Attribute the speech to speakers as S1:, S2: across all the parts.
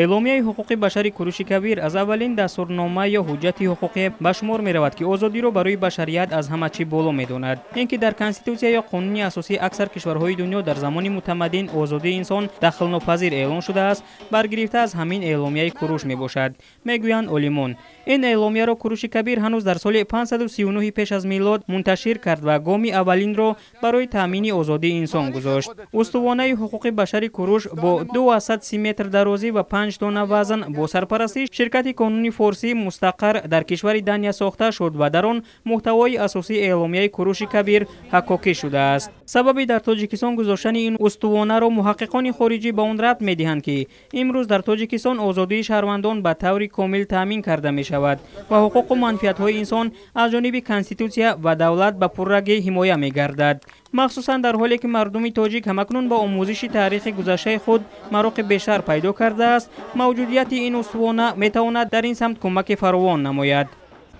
S1: Эъломияи ҳуқуқи башари Куруши Кабир аз аввалин дастурнома ё ҳуҷҷати ҳуқуқӣ ба шумор меравад, ки озодиро барои башарият аз ҳама чӣ боло медонад. Ин ки дар конститутсия ё қонуни асосии аксар кишварҳои дунё дар замони мутамаддин озодии инсон дахлнопазир эълон шудааст, баргирифта аз ҳамин эъломияи Куруш мебошад, мегӯянд олимон. Ин эъломияро Куруши Кабир ҳанӯз дар соли 539 пеш аз милод мунташир кард ва гоми аввалинро барои таъмини озодии инсон гузошт. Устувонаи ҳуқуқи башари Куруш бо 230 метр дарозӣ ва 5 тонна вазн бо сарпарастии ширкати Қонуни Форсӣ мустақар дар кишвари Дания сохта шуд ва дар он муҳтавои асосии эъломияи Куруши Кабир ҳаккокӣ шудааст. Сабаби дар Тоҷикистон гузоштани ин устувонаро муҳаққиқони хориҷӣ ба он рабт медиҳанд, ки имрӯз дар Тоҷикистон озодии шаҳрвандон ба таври комил таъмин карда мешавад ва ҳуқуқу манфиатҳои инсон аз ҷониби конститутсия ва давлат ба пуррагӣ ҳимоя мегардад. Махсусан дар ҳоле ки мардуми тоҷик ҳамакнун ба омӯзиши таърихи гузаштаи худ мароқи бештар пайдо кардааст, мавҷудияти ин устувона метавонад дар ин самт кӯмаки фаровон намояд.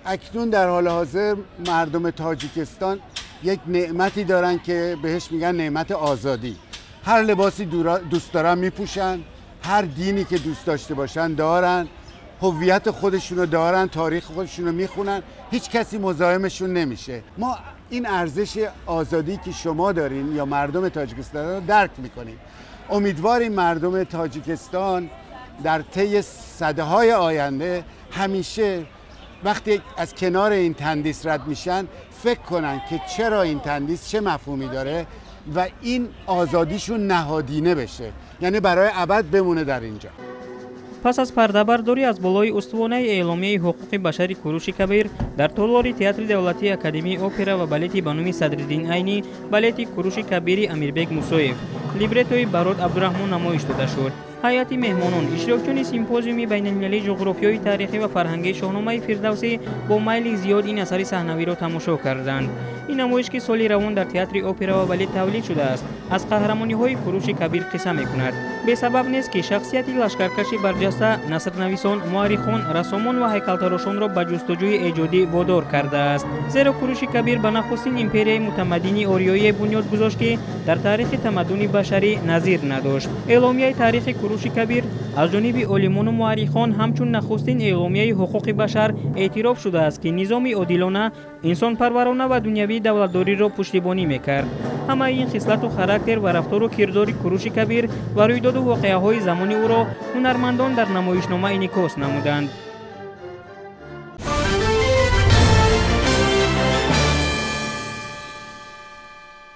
S2: Акнун дар ҳоли ҳозир мардуми Тоҷикистон як неъмате доранд, ки беҳаш мегӯянд неъмати озодӣ. Ҳар либосе дӯст доранд мепӯшанд, ҳар динӣ ки дӯст дошта бошанд доранд, ҳувияти худашонро доранд, таърихи худашонро мехонанд, ҳеҷ касе музоҳимашон намешавад. Мо ин арзиши озодӣ ки шумо дорин ё мардуми Тоҷикистон ро дарк мекунем. Умедворем мардуми Тоҷикистон дар طی садаҳои оянда ҳамеша вақте аз канори ин тандис рад мешан фикр кунанд, ки чаро ин тандис чӣ мафҳуме дорад ва ин озодишон ниҳодина бشه, яъне барои абад бимонад дар инҷо.
S1: Пас аз пардабардорӣ аз болои устувонаи эъломияи ҳуқуқи башари Куруши Кабир дар толори Театри давлатии Академияи опера ва балети ба номи Садриддин Айнӣ балети Куруши Кабири Амирбек Мусоев либреттои Барод Абдураҳмон намоиш дода шуд. Ҳайати меҳмонон, иштирокчиёни симпозиуми байналмилалии ҷуғрофиёи таърихӣ ва фарҳангии Шоҳномаи Фирдавсӣ бо майли зиёд ин асари саҳнавиро тамошо карданд. Ин намоиш, ки соли равон дар Театри опера ва балет тавлид шудааст, аз қаҳрамониҳои Куруши Кабир қисса мекунад. Бесабаб нест, ки шахсияти лашкаркаши барҷаста насрнависон, муаррихон, рассомон ва ҳайкалтарошонро ба ҷустуҷӯи эҷодӣ водор кардааст, зеро Куруши Кабир ба нахустин империяи мутамаддини ориёие бунёд гузошт, ки дар таърихи тамаддуни башарӣ назир надошт. Эъломияи таърихи Куруши Кабир аз ҷониби олимону муаррихон ҳамчун нахустин эъломияи ҳуқуқи башар эътироф шудааст, ки низоми одилона, инсонпарварона ва дунявии давлатдориро пуштибонӣ мекард. Ҳамаи ин хислату характер ва рафтору кирдори Куруши Кабир ва рӯйдоду воқеаҳои замони ӯро ҳунармандон дар намоишнома инъикос намуданд.